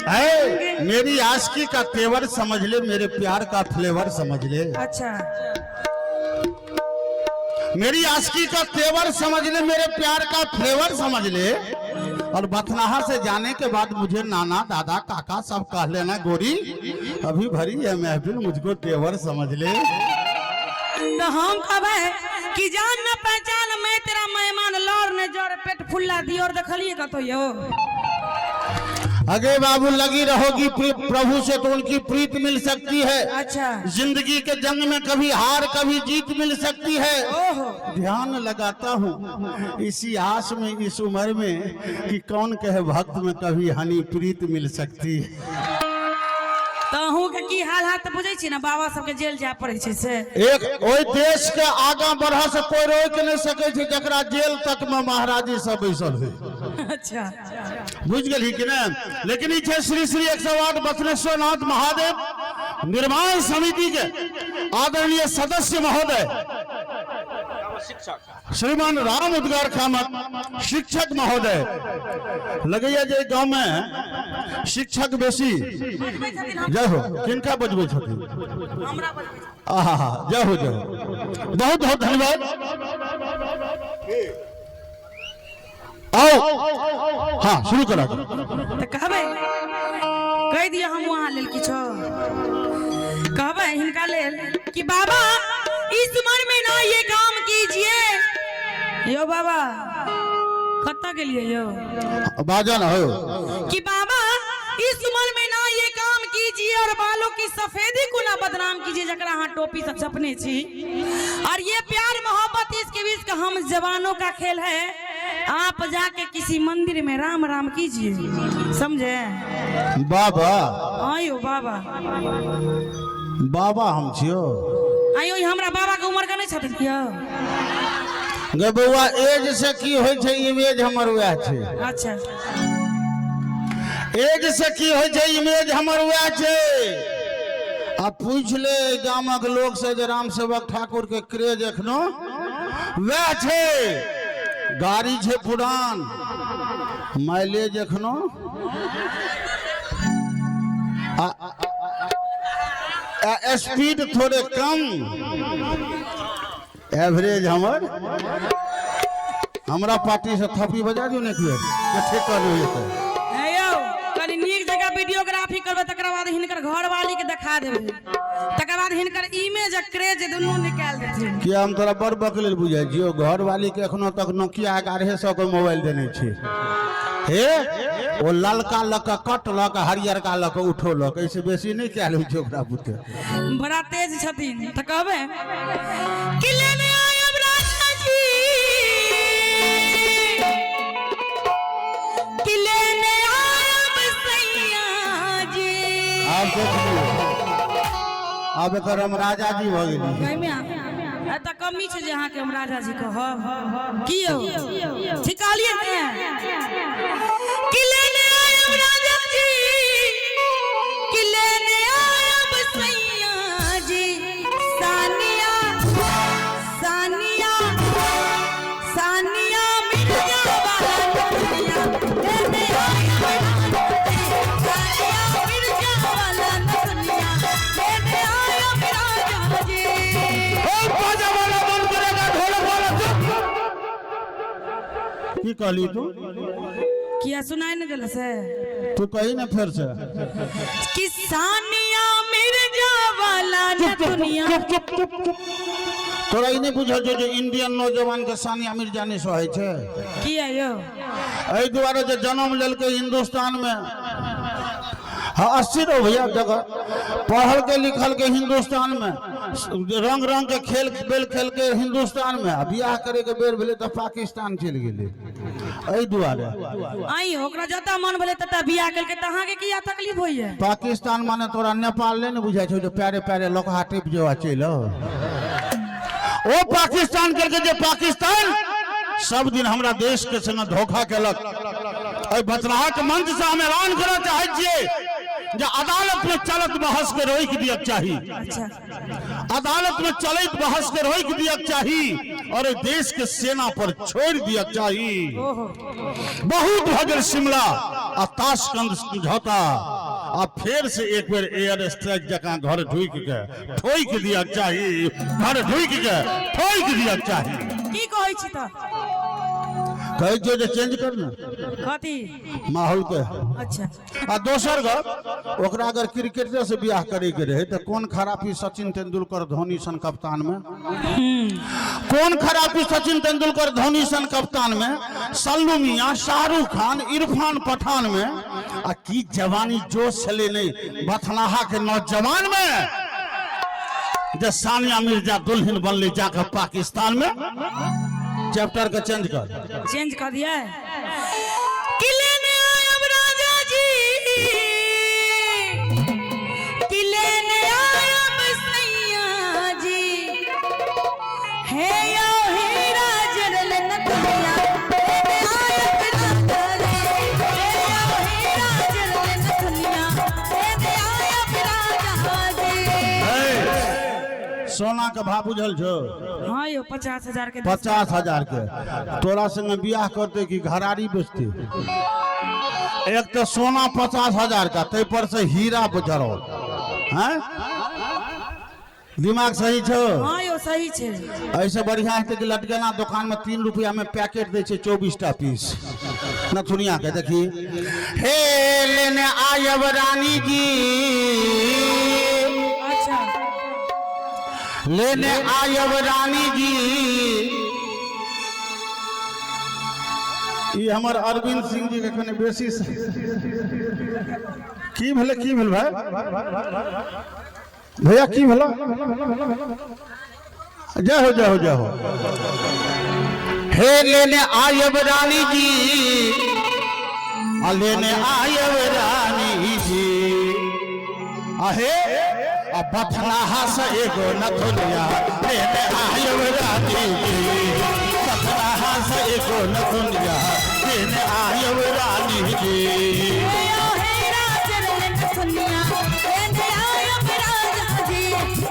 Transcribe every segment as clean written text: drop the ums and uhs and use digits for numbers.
है मेरी आशिकी का तेवर समझ ले, मेरे प्यार का फ्लेवर समझ ले। अच्छा। मेरी आशिकी का तेवर समझ ले, मेरे प्यार का फ्लेवर समझ ले। और बथनाहा से जाने के बाद मुझे नाना दादा काका सब कह लेना, गोरी अभी भरी है महफिल, मुझको तेवर समझ ले। तो हम कहबै कि जान न पहचान मैं तेरा मेहमान, लौर ने जर पेट फुल्ला दी और देखलिए कतो यो। अगे बाबू लगी रहोगी प्रभु से तो उनकी प्रीत मिल सकती है। अच्छा। जिंदगी के जंग में कभी हार कभी जीत मिल सकती है। ओहो। ध्यान लगाता हूँ इसी आस में इस उम्र में कि कौन कहे भक्त में कभी हनी प्रीत मिल सकती है। तऽ अहूँके की हाल हाथ तऽ बुझै छी ने, बाबा सबके जेल जाय पड़ै छै से। एक ओहि देश के आगा बढ़ा से कोई रोक नहीं सकै छै जकरा जेल तक में महाराजी सब बैसल है। अच्छा। बुझि गेलही कि नहि? लेकिन ई छै श्री श्री 108 बसनेश्वर नाथ महादेव निर्माण समिति के आदरणीय सदस्य महोदय श्रीमान राम उद्गार कामत शिक्षक महोदय। लगैया जे गांव में शिक्षक बेसी। जय हो। किनका बजबै छथिन? आहा, जय हो, जय हो, बहुत बहुत धन्यवाद। आओ, हाँ, शुरू करा। तऽ कहबै, कहि दिअ, हम अहाँ लेल किछो कहबै हिनका लेल कि बाबा इस उम्र में ना ये काम कीजिए। यो बाबा, कतऽ गेलियै यो? बाजन हो। कि बाबा इस उम्र में ना ये काम कीजिए और बालों की सफेदी को ना बदनाम कीजिए, जकरा अहाँ टोपी सब छपने छी। और ये प्यार मोहब्बत इसके बीच का हम जवानों का खेल है, आप जाके किसी मंदिर में राम राम कीजिए, समझे? बाबा। आयो बाबा। बाबा हम छियो? आयो, ई हमरा बाबा के उम्र के नहीं छथिन यौ। गे बौआ, एज से की होइ छै? इमेज हमर वएह छै। अच्छा। एज से की होइ छै? इमेज हमर वएह छै। आ पूछि ले गामक लोक से जे राम सेवक ठाकुर के क्रेज एखनो वएह छै। गाड़ी छै पुरान, माइलेज एखनो आ स्पीड थोड़े कम, एवरेज हमर। हमरा पार्टी से थपड़ी बजा दियौ ने एक बेर, ठीक कहलियौ हेतै। हे यौ, कनि नीक जगह वीडियोग्राफी करबै, तकर बाद हिनकर घरवाली के देखा देबै, तकर बाद हिनकर इमेज आ क्रेज दुनू निकालि देथिन। किया, हम तोरा बड़ बकलेल बुझाइ छियौ? घरवाली के एखनो तक नोकिया 1100 के मोबाइल देने छी। हे, ओ ललका लऽ कऽ कटलक, हरियरका लऽ कऽ उठौलक, एहिसँ बेसी नहि कयल होइ छै ओकरा बुते। बड़ा तेज छथिन। तऽ कहबै कि लेने आयब राजा जी, कि लेने आयब सैया जी। आब देख लियौ, आब एकर हम राजा जी भऽ गेली। एहिमे एतऽ कमी छै जे अहाँके हम राजा जी कहब की यौ? ठीक कहलियै ने कि लेने आयब राजा जी, कि लेने आयब सैया जी, सानिया सानिया सानिया मिर्जा वाला दुनिया, लेने आयब राजा जी, सानिया मिर्जा वाला दुनिया, लेने आयब राजा जी। ओ बाजा वाला बंद करेगा, ढोलक वाला चुप। की कहली तू? किया, सुनाई नहीं दिल से? तू कही ना फेर से। कि सानिया मिर्जा वाला न दुनिया। चुप चुप चुप चुप। तोरा ई नहि बुझल छौ जे इंडियन नौजवान के सानिया मिर्जा नहि सहै छै? किया यौ? एहि दुआरे जे जन्म लेलकै हिंदुस्तान मे। हाँ, अस्थिर हो भैया जगह। पढ़ल के लिखल के हिंदुस्तान में, रंग रंग के खेल बेल खेल के हिंदुस्तान में, आ बियाह करे के बेर भेलै तऽ पाकिस्तान चलि गेलै, एहि दुआरे। आई ओकरा जतऽ मन भेलै ततऽ बियाह केलकै, तऽ अहाँके किया तकलीफ होइए? पाकिस्तान माने तोरा नेपाल नहि ने बुझाइ छौ जे पैरे पैरे लोकहा टिप जेबा चलि आउ। ओ पाकिस्तान करके जे पाकिस्तान सब दिन हमरा देश के संग धोखा केलक, एहि बचराहा के मंच से हम ऐलान करऽ चाहै छियै जे अदालत में चलत बहस के रोकि दियक चाही। अच्छा। अदालत में चलत बहस के रोकि दियक चाही और एहि देश के सेना पर छोड़ दियक चाही। ओहो। बहुत भऽ गेल शिमला आ ताशकंद समझौता, आ फेर से एक बेर एयर स्ट्राइक जकाँ घर ढुकि के ठोकि दियक चाही, घर ढुकि के ठोकि दियक चाही। की कहै छी तऽ? कहै छियौ जे चेंज कर ने। कथी? माहौल के। अच्छा। आ दोसर गप, ओकरा अगर क्रिकेटर से बियाह करे के रहे तऽ कोन खराबी सचिन तेंदुलकर धोनी सन कप्तान में? कोन खराबी सचिन तेंदुलकर धोनी सन कप्तान में, सल्लू मियाँ, शाहरुख खान, इरफान पठान में? आ की जवानी जोश छलै नहि बथनाहा के नौजवान में जे सानिया मिर्जा दुल्हन बनले जाकर पाकिस्तान में। चैप्टर के चेंज कर। चेंज कर दिया कि लेने आयब राजा जी, कि लेने आयब सैया जी, हे यो हीरा जरल नथुनिया, लेने आयब राजा जी, हे यो हीरा जरल नथुनिया, लेने आयब राजा जी। हे, सोना के भाव बुझल छौ? हाँ यो, 50,000 के। 50,000 के तोरा संगे बियाह करते कि घरारी बेचते? एक तो सोना 50,000 का, तै पर से हीरा जड़ल हैं। दिमाग सही छौ? हाँ यो, सही छै। ऐसे बढ़िया हेतै कि लटकेना दोकान में 3 रुपया में पैकेट दै छै 24 टा पीस नथुनिया के। देखी हे, लेने आयब रानी जी। अच्छा। लेने आयब रानी जी। ई हमर अरविंद सिंह जी के कने बेसी की भेलै? की भेल भाई भैया, की भेल? जय हो, जय हो, जय हो। हे, लेने आयब रानी जी, आ लेने आयब रानी जी, आहे आ बथनाहा से एगो नथुनिया, लेने आयब रानी जी, बथनाहा से एगो नथुनिया, लेने आयब रानी जी। हे यो हीरा जरल नथुनिया, लेने आयब राजा जी,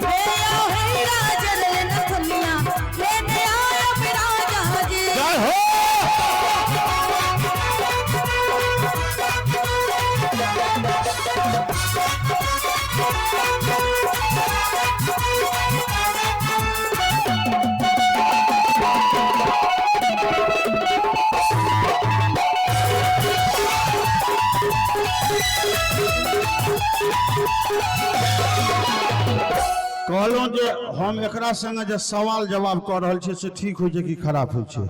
हे यो हीरा जरल नथुनिया, लेने आयब राजा जी। जय हो। कहलहुँ जे हम एकरा संगे जे सवाल जवाब कऽ रहल छियै से ठीक होइ छै कि खराब होइ छै?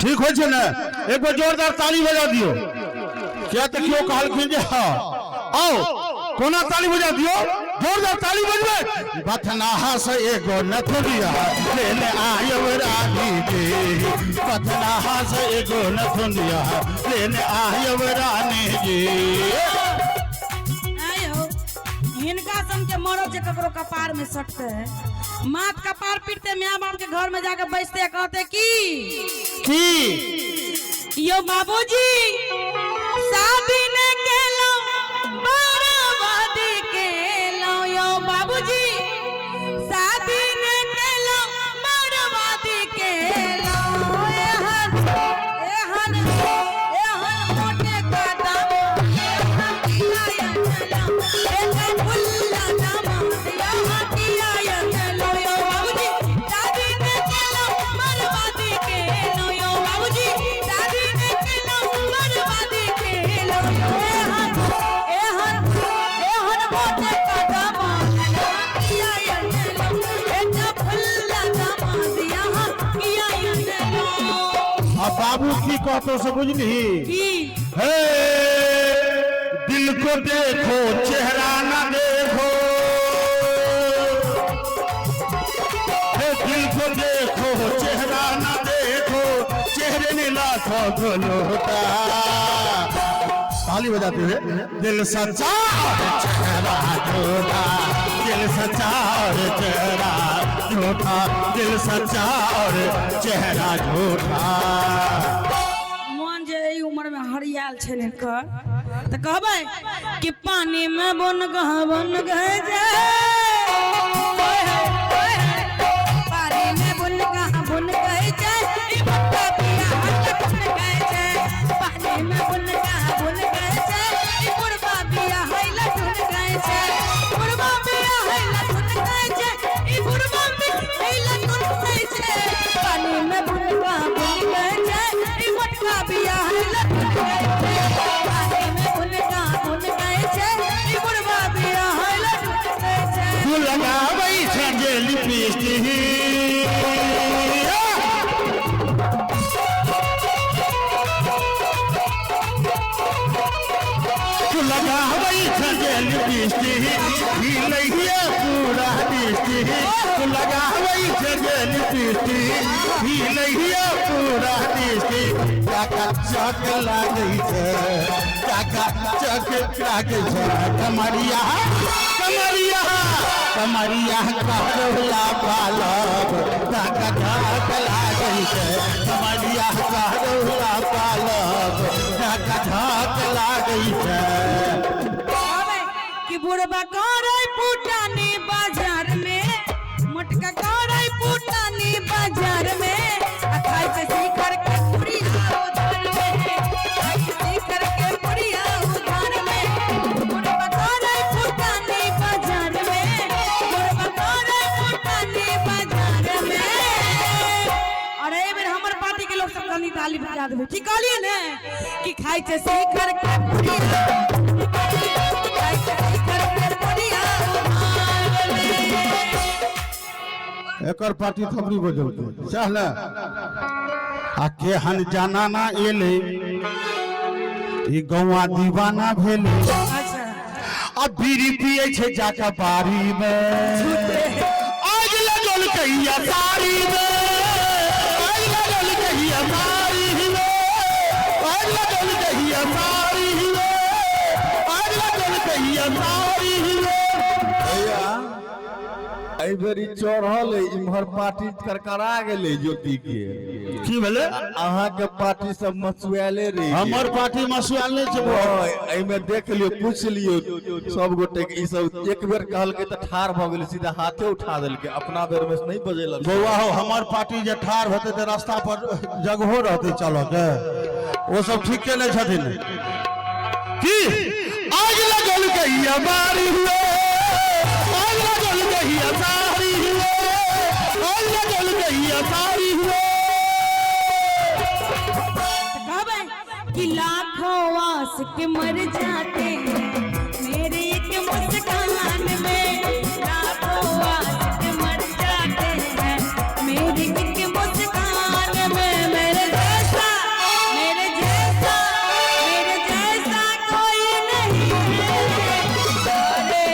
ठीक होइ छै ने? एक बेर जोरदार ताली बजा दियौ। किया तऽ केओ कहलखिन जे हँ, आउ कोना ताली बजा दियौ, जोरदार ताली बजबै। बथनाहा से एगो नथुनिया लेने आयब रानी जी, बथनाहा से एगो नथुनिया लेने आयब रानी जी। आय हो, हिनका सन के मरद जे ककरो कपार में सटते है, माथ कपार पीटते, माय बाप के घर में जाके बैसते, कहते की की? यो बाबूजी, शादी ने केलौं बर्बादी केलौं, यो बाबूजी, शादी ने केलौं बर्बादी केलौं, एहन एहन एहन मोटे कदम एहन किया चलौं, एहन फुल्ला दामाद यहाँ किया चलौं, यो बाबूजी, शादी ने केलौं बर्बादी केलौं, यो बाबूजी, शादी ने केलौं बर्बादी केलौं, एहन एहन एहन मोटे कदम यहाँ किया चलौं, एहन फुल्ला दामाद यहाँ किया चलौं। आ बाबू की कहतो से बुझली? की? हे, दिल को देखो चेहरा न देखो, हे, दिल को देखो चेहरा न देखो, चेहरे ने लाखों होता। ताली बजाते हुए, दिल सच्चा और चेहरा झूठा, दिल सच्चा और चेहरा झूठा, दिल सच्चा और चेहरा झूठा। मन जे एहि उम्र में हरियर आयल छनि हिनकर, तऽ कहबै कि पानी में बन गह बन गए पानी में बुन गह बुन गए ई मोटका बिया है लटुन गए पानी में बुन गह बुन गए ई बुढ़वा बिया है लटुन गए बुढ़वा बिया है लटुन गए ई बुढ़वा बिया है लटुन गए पानी में बुन गह बुन गए ई मोटका बिया है लटुन गए पानी में बुन गह बुन गए ई बुढ़वा बिया है लटुन गए। तू लगाबै छै जे लिपस्टिक। तू लगाबै छै जे लिपस्टिक, हिलैये पूरा डिस्ट्रिक्ट। तू लगाबै छै जे लिपस्टिक, हिलैये पूरा डिस्ट्रिक्ट। काका चक लागै छै, काका चक लागै छै। कमरिया कमरिया कमरिया करोला पालब, काका झक लागै छै। कमरिया करोला पालब, काका झक लागै छै। कहबै कि बुढ़बा करै पुटानी बाजार में, मोटका करै पुटानी बाजार में, आ खाइ छै शिखर के पुड़िया उधार में, खाइ छै शिखर के पुड़िया उधार में। बुढ़बा करै पुटानी बाजार में, बुढ़बा करै पुटानी बाजार में। और एहि बेर हमर पार्टी के लोग सब कनी ताली बजा देबै। ठीक कहलियै ने कि खाइ छै शिखर के पुड़िया, खाइ छै शिखर के पुड़िया उधार में। एकर पार्टी थपड़ी बजौतै सएह ने। आ केहन जनाना एलै, ई गौआ दीवाना भेलै। अच्छा। आ बीड़ी पियै छै जाके बाड़ी में, आगि लगल कहिया साड़ी में, आगि लगल कहिया साड़ी में, आगि लगल कहिया साड़ी में, आगि लगल कहिया साड़ी में। भैया, एहि बेर ई चढ़ल अइ, इम्हर पार्टी करकरा गेलै ज्योति के। की भेलै? अहाँके पार्टी सब मसुआले रहि गेल। हमर पार्टी मसुआल नहि छै बौआ। एहिमे देख लियौ, पूछि लियौ सब गोटे के, ई सब एक बेर कहलकै तऽ ठाढ़ भऽ गेलै, सीधा हाथे उठा देलकै, अपना बेर में नहि बजेलक। बौआ हो, हमर पार्टी जे ठाढ़ हेतै तऽ रास्ता पर जगहो रहतै चलऽ के। ओ सब ठीक केने छथिन की। आगि लगल कहिया बारी हुए, आगि लगल कहिया सारी हुए, आगि लगल कहिया सारी हुए। कहबै कि लाखों आशिक मर जाते हैं मेरे एक मुस्कान में, लाखों आशिक मर जाते हैं मेरे एक मुस्कान में, मेरे जैसा मेरे जैसा मेरे जैसा कोई नहीं है सारे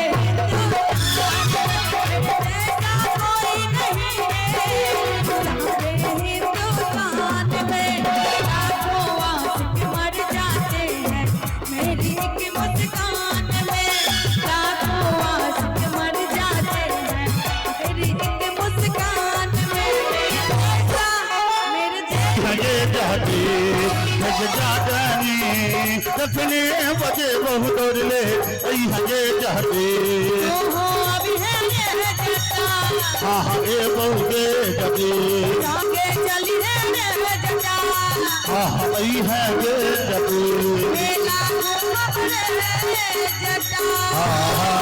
हिंदुस्तान में, मेरे जैसा कोई नहीं है सारे हिंदुस्तान में, लाखों आशिक मर जाते हैं मेरी एक मुस्कान में, लाखों आशिक मर जाते हैं मेरी एक मुस्कान में, मेरे जैसा मेरे जैसा। हजे जाती हज जादनी तखने बजे बहुत दौड़ले ऐ हजे जाती। ओहो अभी है ये जटा, हाँ हाँ ए बहुते जाती, आगे चली है रे जटा, हाँ हाँ ऐ है गे जाती। मेला घूमब रे जटा। हाँ हाँ।